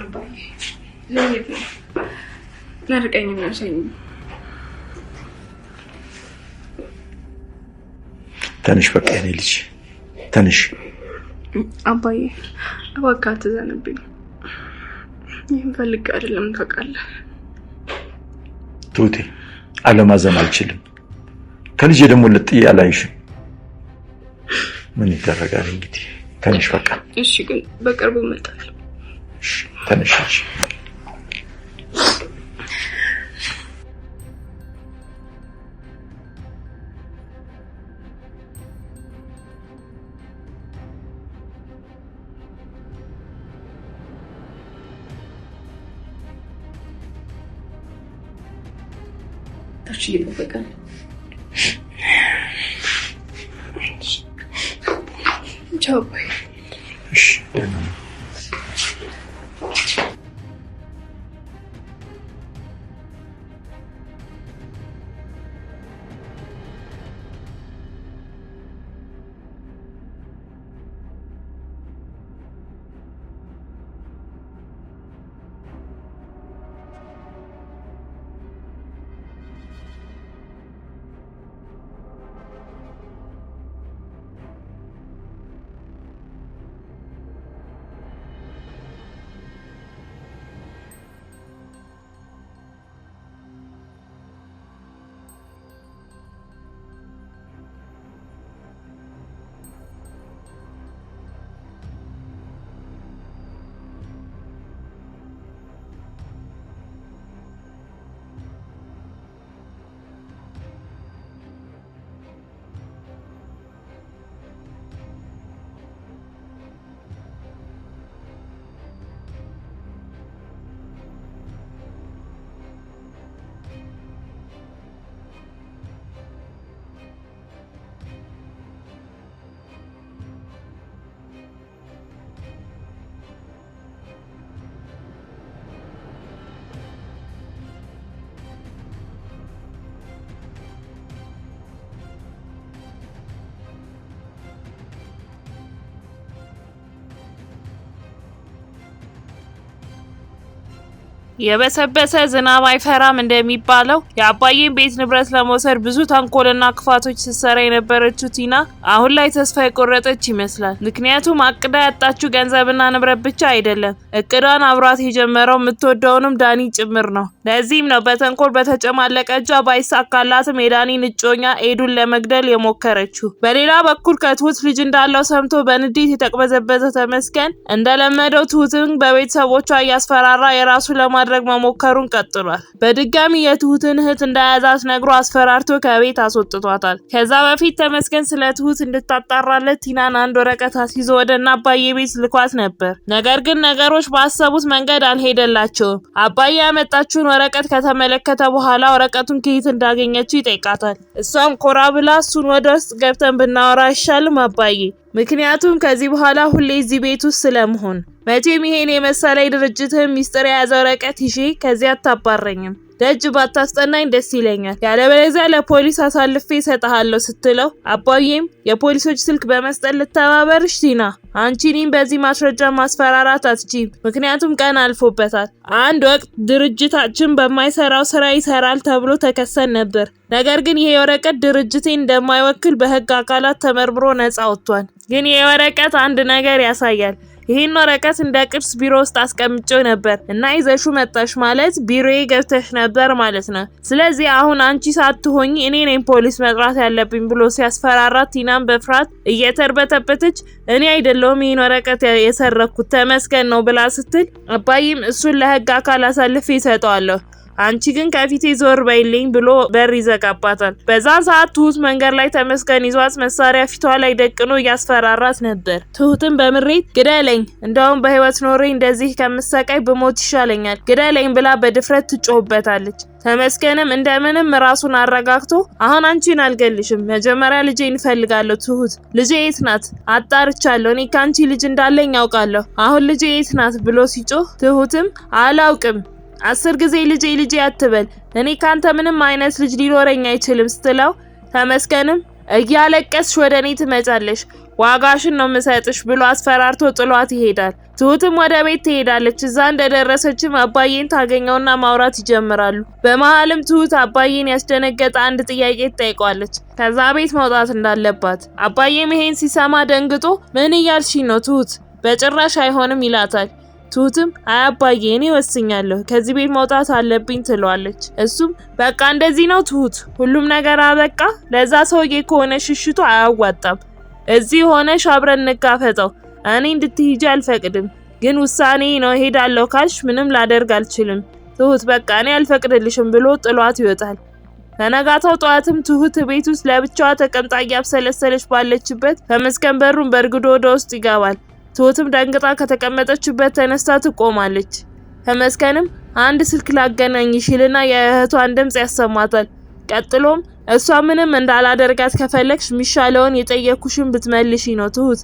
አባዬ ልሄድ ነው። መርቀኝና ሸኝ። ተነሽ፣ በቃ የኔ ልጅ ተነሽ። አባዬ እባክህ አትዘንብኝ። ይህን ፈልጌ አይደለም ታውቃለህ። ትሁቴ አለማዘን አልችልም። ከልጄ ደግሞ ልጥዬ አላይሽም። ምን ይደረጋል እንግዲህ። ተነሽ በቃ። እሺ፣ ግን በቅርቡ እመጣለሁ። እሺ፣ ተነሽ ልጅ። ታች እየጠበቀ ነው። ቻው አባዬ። እሺ፣ ደህና ነው። የበሰበሰ ዝናብ አይፈራም እንደሚባለው የአባዬን ቤት ንብረት ለመውሰድ ብዙ ተንኮልና ክፋቶች ስትሰራ የነበረችው ቲና አሁን ላይ ተስፋ የቆረጠች ይመስላል። ምክንያቱም አቅዳ ያጣችው ገንዘብና ንብረት ብቻ አይደለም፣ እቅዷን አብሯት የጀመረው የምትወደውንም ዳኒ ጭምር ነው። ለዚህም ነው በተንኮል በተጨማለቀ እጇ ባይሳካላትም የዳኒን እጮኛ ኤዱን ለመግደል የሞከረችው። በሌላ በኩል ከትሁት ልጅ እንዳለው ሰምቶ በንዴት የተቅበዘበዘ ተመስገን እንደለመደው ትሁትን በቤተሰቦቿ እያስፈራራ የራሱ ለማድረግ መሞከሩን ቀጥሏል። በድጋሚ የትሁትን እህት እንደያዛት ነግሮ አስፈራርቶ ከቤት አስወጥቷታል። ከዛ በፊት ተመስገን ስለ ትሁት እንድታጣራለት ቲናን አንድ ወረቀት አስይዞ ወደ እነ አባዬ ቤት ልኳት ነበር። ነገር ግን ነገሮች ባሰቡት መንገድ አልሄደላቸውም። አባዬ ያመጣችውን ወረቀት ከተመለከተ በኋላ ወረቀቱን ከየት እንዳገኘችው ይጠይቃታል። እሷም ኮራ ብላ እሱን ወደ ውስጥ ገብተን ብናወራ አይሻልም አባዬ? ምክንያቱም ከዚህ በኋላ ሁሌ እዚህ ቤት ውስጥ ስለምሆን መቼም ይሄን የመሰለ የድርጅትህን ሚስጥር የያዘ ወረቀት ይዤ ከዚህ አታባረኝም። ደጅ ባታስጠናኝ ደስ ይለኛል፣ ያለበለዚያ ለፖሊስ አሳልፌ እሰጥሃለሁ ስትለው አባዬም የፖሊሶች ስልክ በመስጠት ልተባበርሽ ቲና፣ አንቺ እኔን በዚህ ማስረጃ ማስፈራራት አትችይም፣ ምክንያቱም ቀን አልፎበታል። አንድ ወቅት ድርጅታችን በማይሰራው ስራ ይሰራል ተብሎ ተከሰን ነበር። ነገር ግን ይሄ ወረቀት ድርጅቴን እንደማይወክል በህግ አካላት ተመርምሮ ነጻ ወጥቷል። ግን ይሄ ወረቀት አንድ ነገር ያሳያል። ይህን ወረቀት እንደ ቅርስ ቢሮ ውስጥ አስቀምጬው ነበር እና ይዘሹ መጣሽ ማለት ቢሮዬ ገብተሽ ነበር ማለት ነው። ስለዚህ አሁን አንቺ ሳትሆኚ እኔ ነኝ ፖሊስ መጥራት ያለብኝ ብሎ ሲያስፈራራት ቲናም በፍርሃት እየተርበተበተች እኔ አይደለሁም ይህን ወረቀት የሰረኩት ተመስገን ነው ብላ ስትል አባዬም እሱን ለህግ አካል አሳልፌ ይሰጠዋለሁ አንቺ ግን ከፊቴ ዞር በይልኝ ብሎ በር ይዘጋባታል። በዛን ሰዓት ትሁት መንገድ ላይ ተመስገን ይዟት መሳሪያ ፊቷ ላይ ደቅኖ እያስፈራራት ነበር። ትሁትን በምሬት ግደለኝ፣ እንደውም በህይወት ኖሬ እንደዚህ ከምሰቃይ ብሞት ይሻለኛል፣ ግደለኝ ብላ በድፍረት ትጮህበታለች። ተመስገንም እንደምንም ራሱን አረጋግቶ አሁን አንቺን አልገልሽም፣ መጀመሪያ ልጄን እፈልጋለሁ። ትሁት ልጄ የት ናት? አጣርቻለሁ። እኔ ከአንቺ ልጅ እንዳለኝ አውቃለሁ። አሁን ልጄ የት ናት ብሎ ሲጮህ ትሁትም አላውቅም 10 ጊዜ ልጄ ልጄ አትበል፣ እኔ ካንተ ምንም አይነት ልጅ ሊኖረኝ አይችልም ስትለው ተመስገንም እያለቀስሽ ወደ እኔ ትመጫለሽ፣ ዋጋሽን ነው ምሰጥሽ ብሎ አስፈራርቶ ጥሏት ይሄዳል። ትሁትም ወደ ቤት ትሄዳለች። እዛ እንደደረሰችም አባዬን ታገኘውና ማውራት ይጀምራሉ። በመሀልም ትሁት አባዬን ያስደነገጠ አንድ ጥያቄ ትጠይቋለች፣ ከዛ ቤት መውጣት እንዳለባት። አባዬም ይሄን ሲሰማ ደንግጦ ምን እያልሽኝ ነው ትሁት? በጭራሽ አይሆንም ይላታል። ትሁትም አይ አባዬ እኔ ወስኛለሁ ከዚህ ቤት መውጣት አለብኝ ትለዋለች። እሱም በቃ እንደዚህ ነው ትሁት፣ ሁሉም ነገር አበቃ። ለዛ ሰውዬ ከሆነ ሽሽቱ አያዋጣም። እዚህ ሆነሽ አብረን እንጋፈጠው። እኔ እንድትሄጂ አልፈቅድም፣ ግን ውሳኔ ነው እሄዳለሁ ካልሽ ምንም ላደርግ አልችልም። ትሁት በቃ እኔ አልፈቅድልሽም ብሎ ጥሏት ይወጣል። በነጋታው ጠዋትም ትሁት ቤት ውስጥ ለብቻዋ ተቀምጣ እያብሰለሰለች ባለችበት ተመስገን በሩን በርግዶ ወደ ውስጥ ይገባል። ትሁትም ደንግጣ ከተቀመጠችበት ተነስታ ትቆማለች። ተመስገንም አንድ ስልክ ላገናኝሽ ይልና የእህቷን ድምጽ ያሰማታል። ቀጥሎም እሷ ምንም እንዳላደርጋት ከፈለግሽ የሚሻለውን የጠየኩሽን ብትመልሺ ነው ትሁት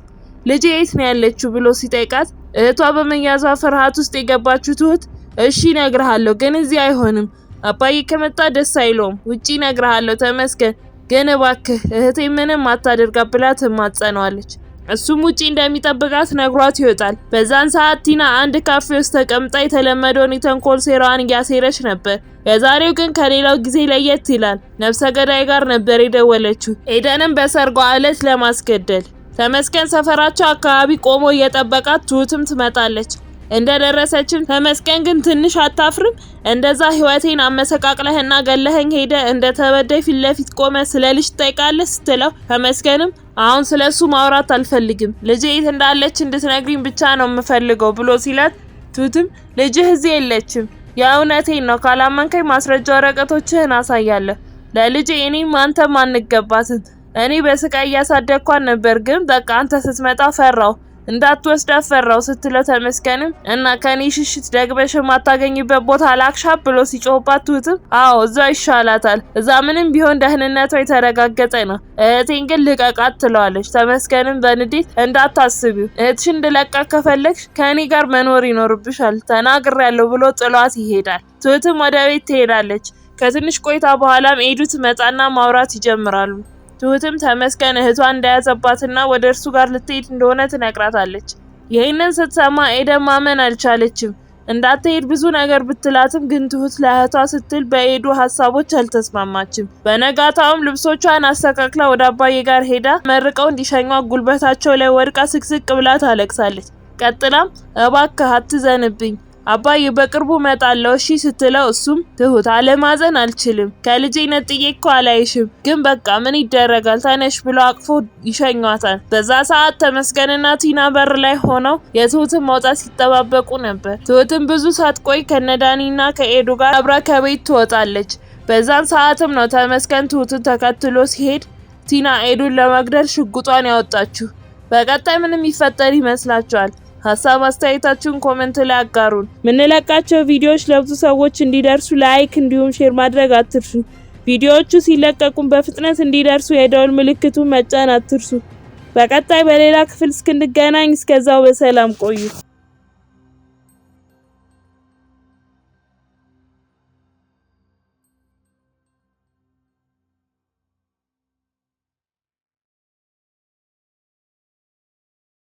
ልጄ የት ነው ያለችው ብሎ ሲጠይቃት እህቷ በመያዟ ፍርሃት ውስጥ የገባችው ትሁት እሺ እነግርሃለሁ፣ ግን እዚህ አይሆንም፣ አባዬ ከመጣ ደስ አይለውም፣ ውጪ እነግርሃለሁ ተመስገን፣ ግን እባክህ እህቴ ምንም አታደርጋ ብላ ትማጸነዋለች። እሱም ውጪ እንደሚጠብቃት ነግሯት ይወጣል። በዛን ሰዓት ቲና አንድ ካፌ ውስጥ ተቀምጣ የተለመደውን የተንኮል ሴራዋን እያሴረች ነበር። የዛሬው ግን ከሌላው ጊዜ ለየት ይላል። ነፍሰ ገዳይ ጋር ነበር የደወለችው፣ ኤደንም በሰርጓ ዕለት ለማስገደል። ተመስገን ሰፈራቸው አካባቢ ቆሞ እየጠበቃት ትሁትም ትመጣለች። እንደደረሰችም ተመስገን ግን ትንሽ አታፍርም? እንደዛ ህይወቴን አመሰቃቅለህና ገለኸኝ ሄደ እንደ ተበዳይ ፊት ለፊት ቆመ ስለ ልጅ ትጠይቃለህ ስትለው ተመስገንም አሁን ስለ እሱ ማውራት አልፈልግም፣ ልጄ የት እንዳለች እንድትነግሪኝ ብቻ ነው የምፈልገው ብሎ ሲላት ትሁትም ልጅህ እዚህ የለችም፣ የእውነቴን ነው፣ ካላመንከኝ ማስረጃ ወረቀቶችህን አሳያለሁ። ለልጄ እኔም አንተም አንገባትም። እኔ በስቃይ እያሳደግኳት ነበር፣ ግን በቃ አንተ ስትመጣ ፈራው እንዳትወስዳት ፈራው ስትለው ተመስገንም እና ከኔ ሽሽት ደግመሽ የማታገኝበት ቦታ ላክሻ ብሎ ሲጮህባት ትሁትም አዎ እዛ ይሻላታል፣ እዛ ምንም ቢሆን ደህንነቷ የተረጋገጠ ነው፣ እህቴን ግን ልቀቃት ትለዋለች። ተመስገንም በንዴት እንዳታስቢው እህትሽን እንድለቃት ከፈለግሽ ከኔ ጋር መኖር ይኖርብሻል ተናግሬያለሁ ብሎ ጥሏት ይሄዳል። ትሁትም ወደ ቤት ትሄዳለች። ከትንሽ ቆይታ በኋላም ኤዱ ትመጣና ማውራት ይጀምራሉ። ትሁትም ተመስገን እህቷ እንደያዘባትና ወደ እርሱ ጋር ልትሄድ እንደሆነ ትነግራታለች። ይህንን ስትሰማ ኤደን ማመን አልቻለችም። እንዳትሄድ ብዙ ነገር ብትላትም ግን ትሁት ለእህቷ ስትል በኤዱ ሀሳቦች አልተስማማችም። በነጋታውም ልብሶቿን አስተካክላ ወደ አባዬ ጋር ሄዳ መርቀው እንዲሸኟ ጉልበታቸው ላይ ወድቃ ስቅስቅ ብላ ታለቅሳለች። ቀጥላም እባክህ አትዘንብኝ አባዬ በቅርቡ እመጣለሁ እሺ ስትለው እሱም ትሁት አለማዘን አልችልም፣ ከልጄ ነጥዬ እኮ አላይሽም፣ ግን በቃ ምን ይደረጋል ተነሽ ብሎ አቅፎ ይሸኟታል። በዛ ሰዓት ተመስገንና ቲና በር ላይ ሆነው የትሁትን መውጣት ሲጠባበቁ ነበር። ትሁትም ብዙ ሳትቆይ ከነዳኒና ከኤዱ ጋር አብራ ከቤት ትወጣለች። በዛን ሰዓትም ነው ተመስገን ትሁትን ተከትሎ ሲሄድ ቲና ኤዱን ለመግደል ሽጉጧን ያወጣችው። በቀጣይ ምን የሚፈጠር ይመስላችኋል? ሀሳብ አስተያየታችሁን comment ላይ አጋሩን። ምንለቃቸው ቪዲዮዎች ለብዙ ሰዎች እንዲደርሱ like እንዲሁም share ማድረግ አትርሱ። ቪዲዮዎቹ ሲለቀቁም በፍጥነት እንዲደርሱ የደወል ምልክቱን መጫን አትርሱ። በቀጣይ በሌላ ክፍል እስክንገናኝ እስከዛው በሰላም ቆዩ።